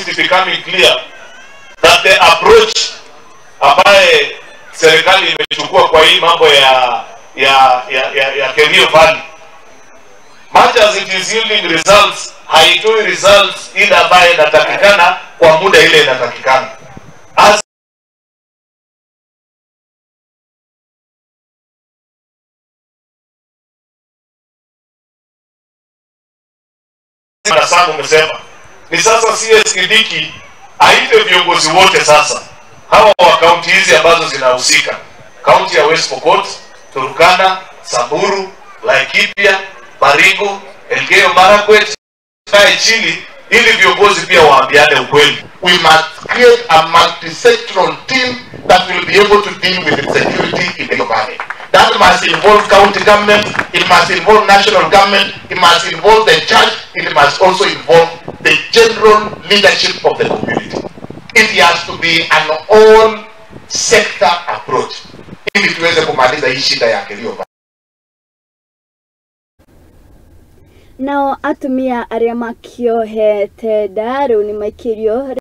It is becoming clear that the approach ambaye serikali imechukua kwa hii mambo ya Kerio Valley, much as it is yielding results, haitoi results ile ambayo inatakikana kwa muda ile inatakikana. As sana umesema ni sasa CS Kindiki aite viongozi wote sasa hawa wa kaunti hizi ambazo zinahusika, kaunti ya West Pokot, Turkana, Samburu, Laikipia, Baringo, Elgeyo Marakwet, kae chini ili viongozi pia waambiane ukweli. We must create a multi-sectoral team that will be able to deal with insecurity in the valley. That must involve county government, it must involve national government, it must involve the church, it must also involve the general leadership of the community. It has to be an all-sector approach ili tuweze kumaliza hii shida ya Kerio Valley. Nao atumia arĩa makĩohete nda rĩu nĩ maikĩrio.